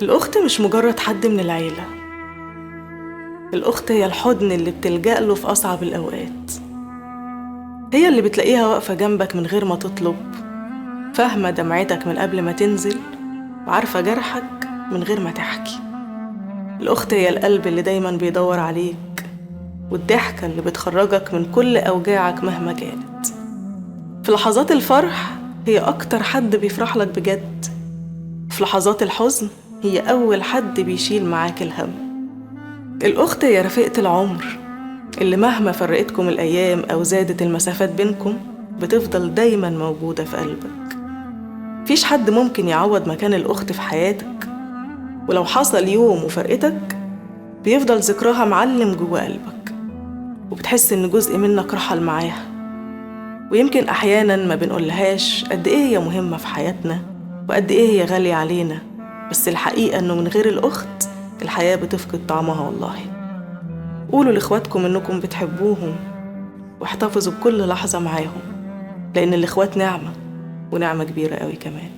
الأخت مش مجرد حد من العيلة. الأخت هي الحضن اللي بتلجأ له في أصعب الأوقات، هي اللي بتلاقيها واقفة جنبك من غير ما تطلب، فاهمة دمعتك من قبل ما تنزل، وعارفة جرحك من غير ما تحكي. الأخت هي القلب اللي دايما بيدور عليك، والضحكة اللي بتخرجك من كل أوجاعك مهما كانت. في لحظات الفرح هي أكتر حد بيفرح لك بجد، في لحظات الحزن هي أول حد بيشيل معاك الهم. الأخت هي رفيقة العمر اللي مهما فرقتكم الأيام أو زادت المسافات بينكم بتفضل دايما موجودة في قلبك. مفيش حد ممكن يعوض مكان الأخت في حياتك، ولو حصل يوم وفرقتك بيفضل ذكرها معلم جوه قلبك، وبتحس إن جزء منك رحل معاها. ويمكن أحيانا ما بنقولهاش قد إيه هي مهمة في حياتنا وقد إيه هي غالية علينا، بس الحقيقة إنه من غير الأخت الحياة بتفقد طعمها والله. قولوا لإخواتكم إنكم بتحبوهم، واحتفظوا بكل لحظة معاهم، لأن الإخوات نعمة، ونعمة كبيرة قوي كمان.